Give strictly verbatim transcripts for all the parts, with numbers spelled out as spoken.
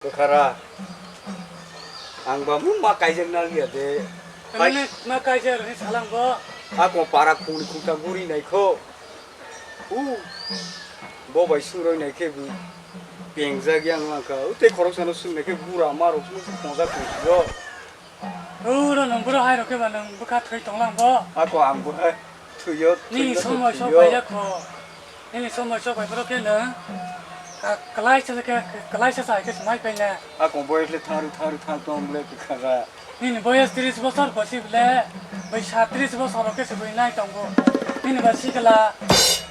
Kwkhara, ang ba mung ma kaijak nang ya de. Tamani ma kaijak rwni salang bo. Ako para khungni khungta guri naikho. U, bo bai sungroi naikhe bu pengjak yang langkha. U tei khorok sano sung naikhe bura ma rok sung khongjak khongjak. Uro nung buro hai rok khe ba nung bwkha thwi tonglang bo. Ako ang bo hai thwiyo, nini thwino somoi sok thwiyo. Paijak kho. Nini somoi sok bai borok khe nung, ah, kwlaisa khe, kwlaisa sai khe swmai paina. Ako boyos le tharu tharu thang tong le kwkha ga. Nini boyos tris bosor bosi bole, bai satris bosor rok khe swbui nai tongo. Nini ba sikla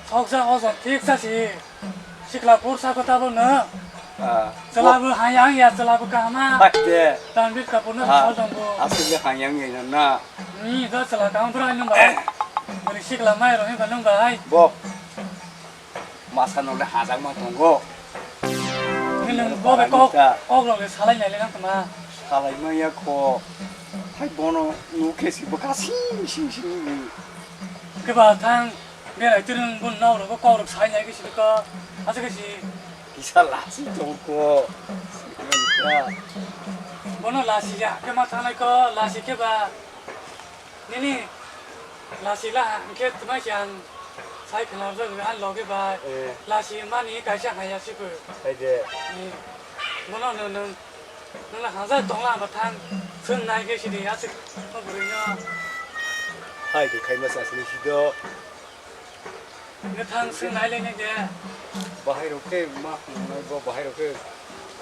soksa ojon thik sa si. Sikla pursa ko tabo no. Ah. Chwla bo hayang ya, chwla bo kahama. Hai de. Tanbit kapur no. Ah. Sal dong bo. Aswk le hayang ya na. Ni do chwla kaham bwrwi nung bai. Bwrwi sikla mai rok ni ba nung bai. Bo. Masa no le hajak ma tongo. Ni nung bo be kok, kok rok le salai nai le nang tama. Salai ma ya kho. Hai bono nuk khe si bwkha sing sing sing ni. Khe ba thang. Berai twrwng bun nok rogo kok rok sai nai khe sidi ko. Asa khe si. Kisa lasi tong ko. Bono lasi ya khe ma thangnai ko, lasi khe ba. Nini lasi la hwnkhe twmai se ang sai khwna rwjak rwgwi ani logi bai. Eh. Lasi mani kaisa haya si pho. Hai de. Eh. Bono nwng nwng nwng la hanja tongla ba thang. Swng nai khe sidi aswk no bwrwi no. Hai de khaima sa sini sido. Nwthang swng nai le nai de. Bahai rok khe ma hwnwi bo bahai rok khe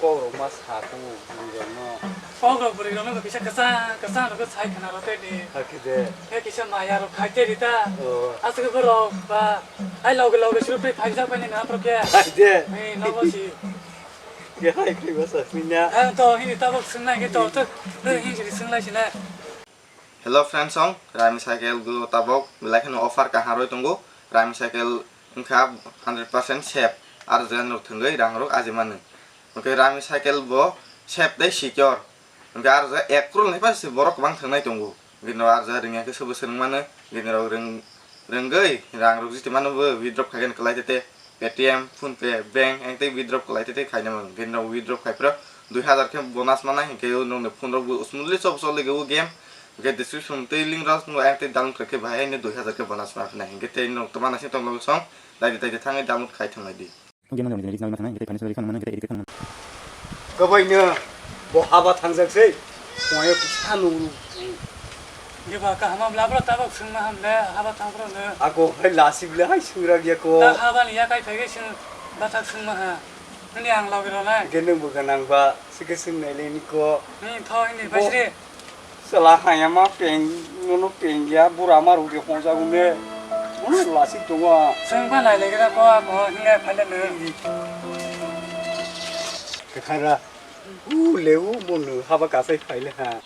kok rok ma sa kho bwrwi rok no. Kok rok bwrwi rok no kisa kwchang kwchang rok khe sai khwna rw tei di. Hakhe de. Khe kisa maya rok khai tei di ta. Oh. Aswk borok ba hai loge loge suru tei phaijak bai nai na borok khe. Hai de. Ni nogo si. Khe hai khai ba sa sini na. Ang to hini tabok swng nai khe to to hini swng lai sini. Hello friends song, Rami Cycle go tabok belai kheno offer kaham roi tongo. Rami Cycle wngkha hundred percent safe, aro je norok thwngwi rang rok aji mano. Hwnkhe Rami Cycle bo safe tei secure. Hwnkhe aro je ek crore ni pasi borok kwbang thwngnai tongo. Hwnkhe no aro je rwngya khe sobo swrwng mano. Hwnkhe norok rwng-, rwngwi rang rok jiti mano bo withdraw khaikhe kwlai tete. Paytm, PhonePe, bank, ang tei withdraw kwlai tei tei khaina mano. Hwnkhe no withdraw khai phro dui hazar khe bonus manai, hwnkhe o nokni phone rok bo smoothly chop chop ligi o game. Hwnkhe description tei link rok no ang tei download khai khe bahai haino dui hazar khe bonus ma phinai. Hwnkhe tei nok toma naising tong logo song, daidi daidi thangwi download khai thang lai di. Game no jani jani rikna ma thangna, hwnkhe tei financial refund mana, hwnkhe tei edit khe thang mana. Kwbaino bo haba thangjak se, moyo kisa nuru. Diba kaham bla bla tabok swngma ham le, haba thang phro no. Ako hai lasi bla hai swngrak ya ko. Ta haba ni ya kai phai swng bathak swngma ha. Nini ang logi rw nai. Hwnkhe nwng bo gwnang ba, sikhe swng nai le nini ko. Ni tho hini bo basri. Chwla haya ma peng, nono peng ya, bura ma rwgwi hwnjak hwnwi. Bono lasi tongo. Swng ba nai le gra ko, ako hinga phai le nw. Kwkhara, u le u, bo nw haba kasai phai le ha.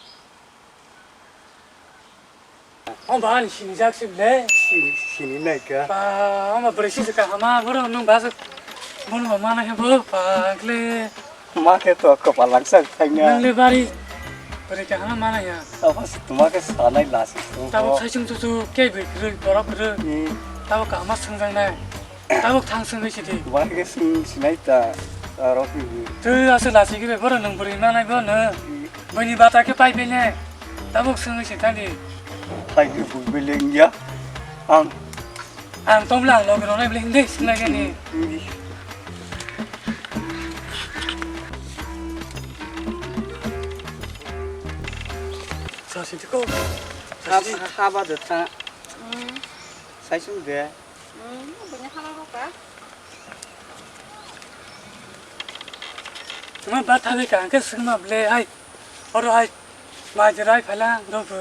O ba, ani sinijak si le. Sini, sini nai ka. Ba, o ma bwrwi si kaham ma, boro nwng ba sa, bono ma mana he bo, ba, kle. Ma khe to kopal langsa thangya. Nwng le bari, bwrwi kaham ma mana ya. Abo se tuma khe sanai lasi. Tabok saisung chuchu, kei bwrwi kwrwi, borok kwrwi. Hmm. Tabok kaham ma swngjak nai. Tabok thang swngwi sidi. Bahai khe swng sinai ta, aro phi. Twi aswk lasi khe boro nwng bwrwi manai bo no. Bini bata khe pai bini. Tabok swngwi si thani. Pai khe bui bele wngya. Ang. Ang tong bwle ang logi rwnai bwle hindi swngna gani. Sasi tiko. Haba de ta. Saisung de. Hmm, bini halai rok ka. Tuma bathagwi ka hwnkhe swngma bwle hai. Oro hai. Mai jerai phaila rok bo.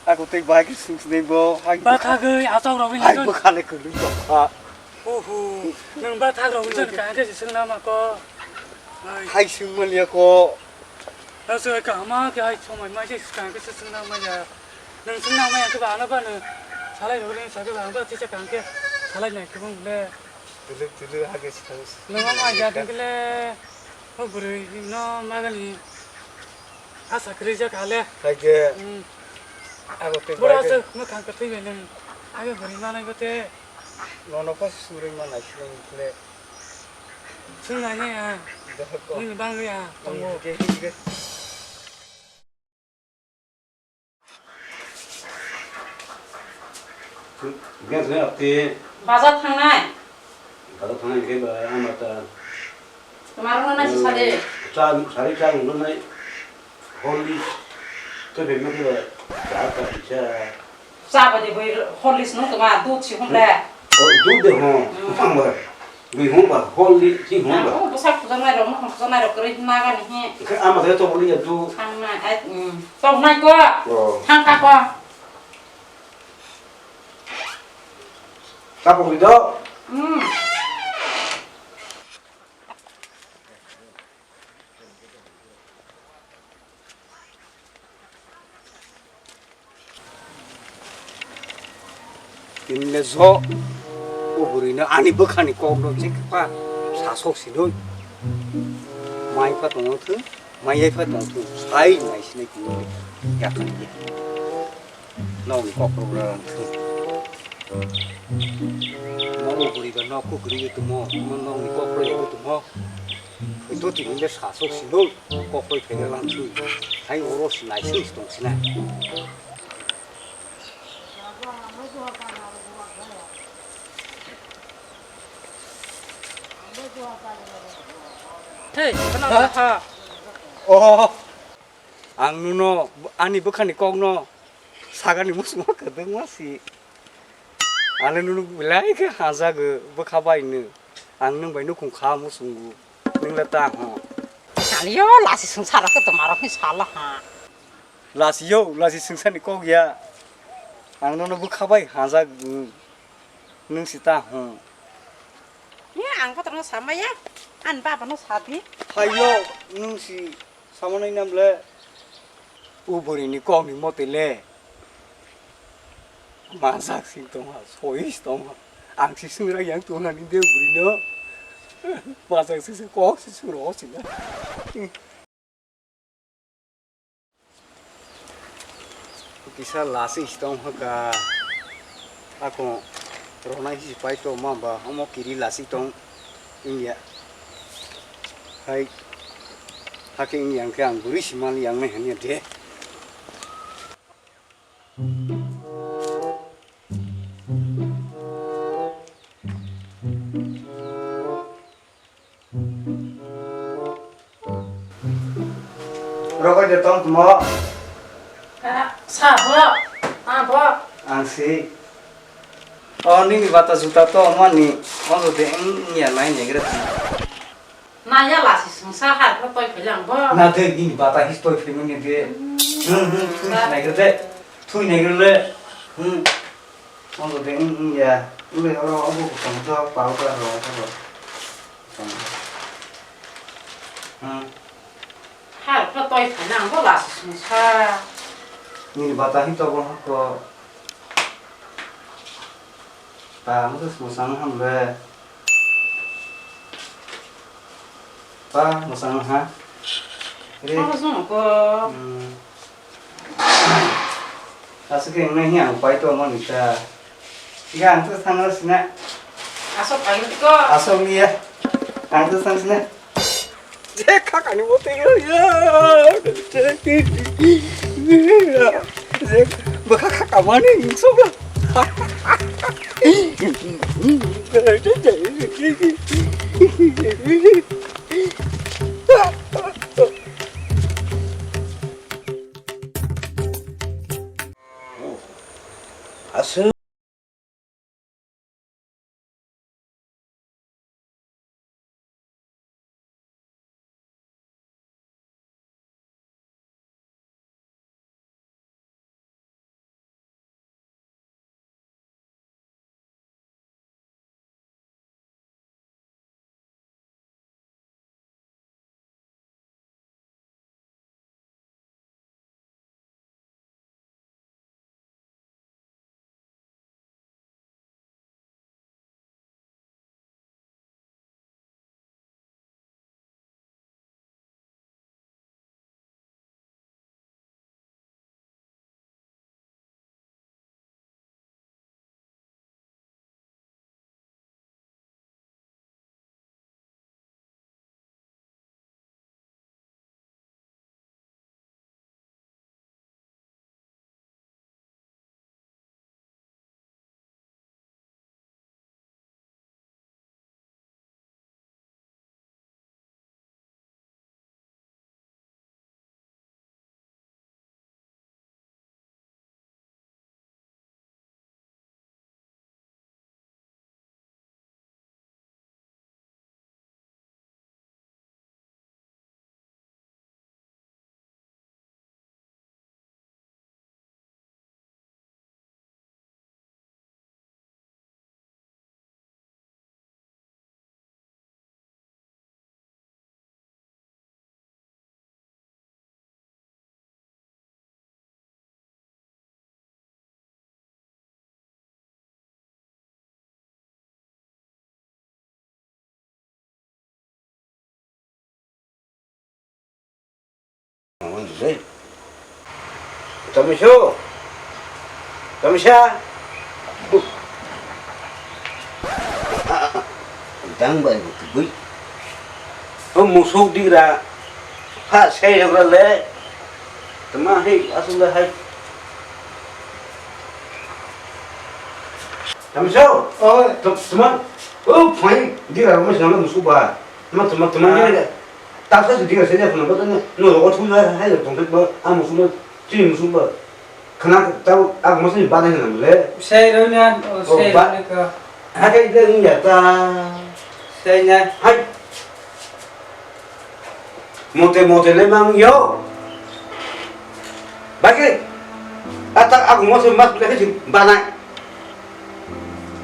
Ako tei bai khe swng swng bo hai. Bathagwi achok rok hai bini. Bo khale kwlwi tongkha. Oho. Nwng bathak rok wngkha hwnkhe se swngna ma ko. Hai. Hai swngma liya ko. Aswk kaham khe hai somoi mai se swkang khe se swngna maya. Nwng swngna maya khe ba ano ba nwng salai rwgwi sa khe ba ang ba tisa kaham khe salai nai khe bung le. Tulu tulu ha khe swkang. Nwng ma ya ding le. O bwrwi no magani. Asa kwrwi jak ale. Hai khe. Hmm. Abo tei bura bai khe. Aswk mwkhang kwthwi bai nwng. Age bwrwi manai bo te. Nono kho surui manai swkang le. Swngnainai ang. Nini bagwi ya, tongo. Gas ni apti. Bazar thangnai. Bazar thangnai ke ba ama ta. Tomar no na sisa de. Cha sari cha no nai. Horlicks. Te be ma ke ba. Cha ta cha. Cha ba de boi Horlicks no toma dud si hon le. Oh, dud de ho. Ang ba. Bui hon ba Horlicks si hon ba. Ang bwsa puja nai rok no puja nai rok kri na ga ni he. Ke ama de to boli ya du. Thang na ai. Tok nai ko. Oh. Thang ka ko. Kapok ri do. Hmm. Tini le jo, o bwrwi no ani bwkha ni kok no chekpa sasok sinoi. Mai pha tong thung, mai yai pha tong thung, sai nai sinai tini le yakhan ye. Nokni kokrok rang thung. Mo o bwrwi ba nok kwrwi tumo, mo nokni kokrok ya tumo. Hwito tini le sasok sinoi, kokrok phai lang thung. Hai oro sinai sing tong sinai. Thei, bana ha? Oh, ang nuno ani bwkhani kokno sagani musumo kwdwngma si. Ale nuno belai khe hajago bwkha bai nw. Ang nwng bai nukhung kha musungo. Nwng le ta ho. Aliyo lasi swngchar khe to marok ni sala ha. Lasi yo, lasi swngchar ni kok ya. Ang nono bwkha bai hajak nwng si ta ho. Ye ang kotoro no samaya. An baba no sadi. Hayo nwng si. Samanai nam le. U bwrwi ni kok ni mote le. Mansak sing tong ha, soi tong ha. Ang si sung ra yang tong ha ni de bwrwi no. Mansak si se kok si sung ro si na. Kisa lasi tong ha ka. Ako ronai si pai to ma ba omo kiri lasi tong. Wngya. Hai. Hakhe wngya hwnkhe ang bwrwi si mal yang nai hanya de. Rokoi de tong tumo. Ah, sa bo. Ah, bo. Ang si. O nini bata juta to mani. Ondo de wngya nai negre. Naya lasi sungsa hai pho toi philang bo. Na de nini bata his toi phimani de. Hmm, hmm, hmm, nai de. Thui nai le. Hmm. Ondo de wngya. Ule oro obo tong jo pau ka ro ka ro. Hmm. Hai pho toi philang bo lasi sungsa. Nini bata his to bo ko. Pa, ang to mwsang ham le. Pa, mwsang ha. Re. Ano sung ko. Hmm. Aswk khe wngnai hi ang pai to mani ta. Iya, ang to thangna sina. Aswk pai ko. Aswk ni ya. Ang to thang sina. Je khakani mote ya. Je bwkha khakamani soba. Aswk. Hey. Tamisa. Tamisa. Dang bai bo tubui. O musuk digra. Ha, sei logra le. Tama hei, asung le hai. Tamisa. Oi. Tam-, tama. O, phai. Digra mo sing musuk ba. Tama, tama, tama. Ah. Digra. Tasa si digra se ja phone ba. No, no, o thu la hai tong ba. A musuk ba. Chini musuk ba. Khna ta, a masa ni bana hwnna le. Sei roi na, o, o, sei ba-, roi na ka. Hake ile wngya ta. Sei na. Hai. Mote mote le mang yo. Bagi. Ata aku masa mas le khe bana.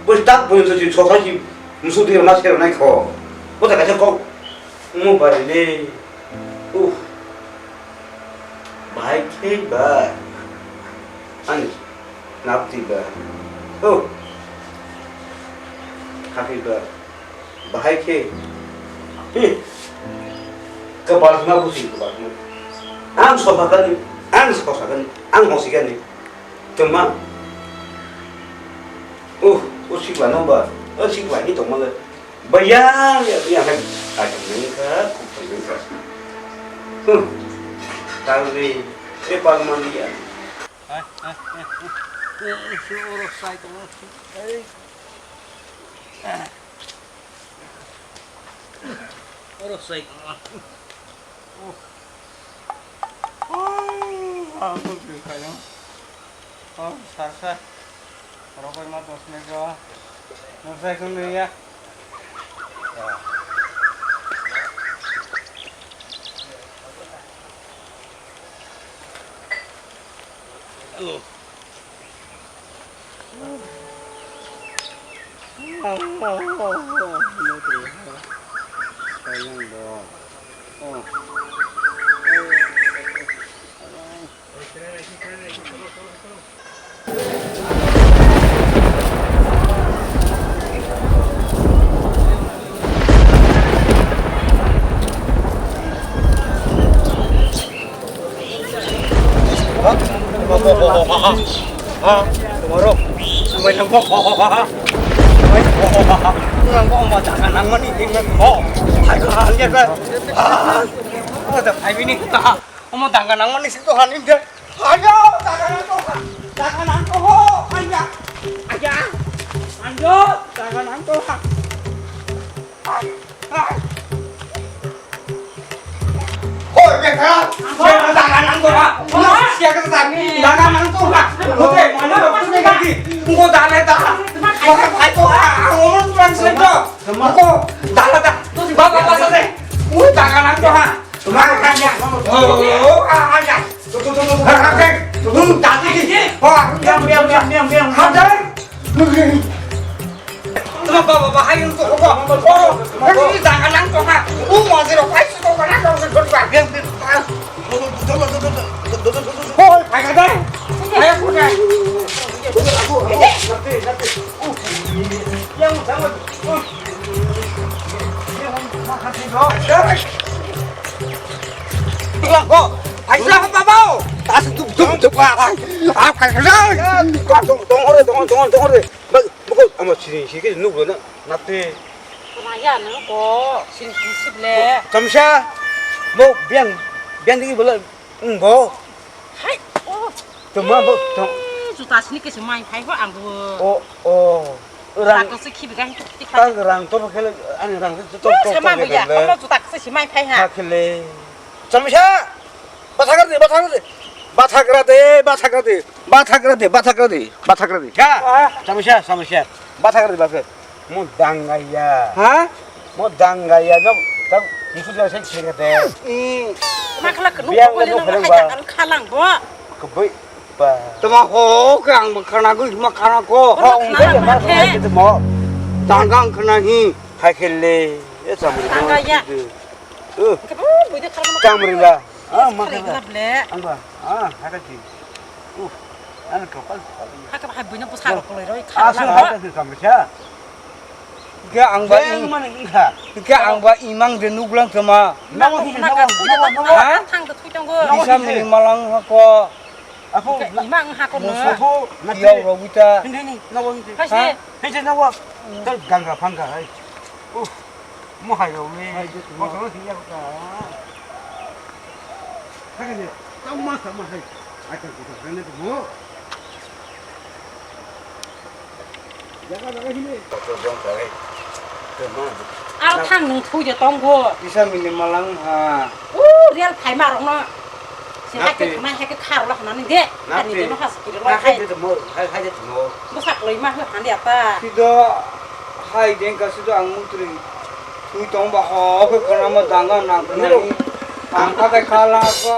Bus tak pun so so so si musu di mas khe nai kho. Ko ta ka ko. Mo ba le. Uh. Bahai khe ba. Ani. Napti ba. Oh. Happy ba. Bahai khe. Hi. Kapal ma busi kapal ma. Ang sofa kani, ang sofa kani, ang hosi kani. Tuma. Uh, uh, sikla no ba. Uh, sikla ni tong ma le. Bayang ya, bayang hai. Ai, tong nang ka, ku tong nang ka. Huh. Tahu ni, eh, pal mandi ya. Hai, hai, hai. Eh, si oro sai tong. Hai. Oro sai tong. Oh. Oh, aku tu kaya. Oh, sasa. Rokoi ma dos menit ro. Nusai kun ya. Oh. Omo danga nangmani sing to hani de. Ayo, danga nang to ha. Danga nang to ho. Aya. Aya. Anjo, danga nang to ha. Hoi, beta. Danga nang to ha. Siya ka danga nang to ha. Hote, mane ro, tu ne ka di. Ko dale da. Ko ka khai to ha. Ang umur tuan sento. Ko dale da. Baba, baba, sa de. Ko danga nang to ha. Tamisa, bo biang, biang digi bela, bo. Hai, oh. Tongma bo, tong. Eh, juta sini kesi mai phai ho ang bo. Oh, oh. Rang. Tako se khibi gan tik tik. Tang rang to khele, ani rang to to. Sama biya, kamu juta se si mai phai ha. Khele. Chamisa. Bathagra de, bathagra de. Bathagra de, bathagra de. Bathagra de, bathagra de, bathagra de. Ya. Chamisa, chamisa. Bathagra de, bathagra. Mo dangaya. Ha? Mo dangaya no, tam musu jara sek sek de. Hmm. Makhala kenu biang ko le no khalang ba. Keboi ba. Tama ho ke ang khana ko, ma khana ko. Ho ung ke ma ke mo. Tanggang khana hi. Hai khele. E chamri. Dangaya. Uh. Keboi de khalang. Chamri ba. Ah, ma ke ba. Ang ba. Ah, hai ka ji. Uh, ano kapal. Haka hai buina bwsarok koloi roi. Asal kha. Haka si kamisa. Ke ang ba. Yang mana engkha? Ke ang ba imang de nuglang sama. Nang, nang, nang, nang, nang. Ha? Thang de thui. Isa mini malang hako. Ako, ima ang hako no. Musa ko, yau rogita. Hindi, hindi, nawa hindi. Kasi. Ha? Hindi, nawa. Tal ganga pangga, ay. Uh, mo hai rau ni. Hai, mo hai rau ni. Hai, hai. Tama, tama, hai. Acha, kita kena tu mo. Aro thang nwng thwi de tong bo. Isa mini malang ha. U real phaima rok no. Se hai ke khna hai ke khar lo khna ni de. Ani de no has kiri lo hai. Hai de mo, hai, hai de mo. Bo sak loi ma ho han de apa. Sido hai den ka sido ang mutri. Thwi tong ba ho ke khna ma danga na khna ni. Ang ka kai khala ko.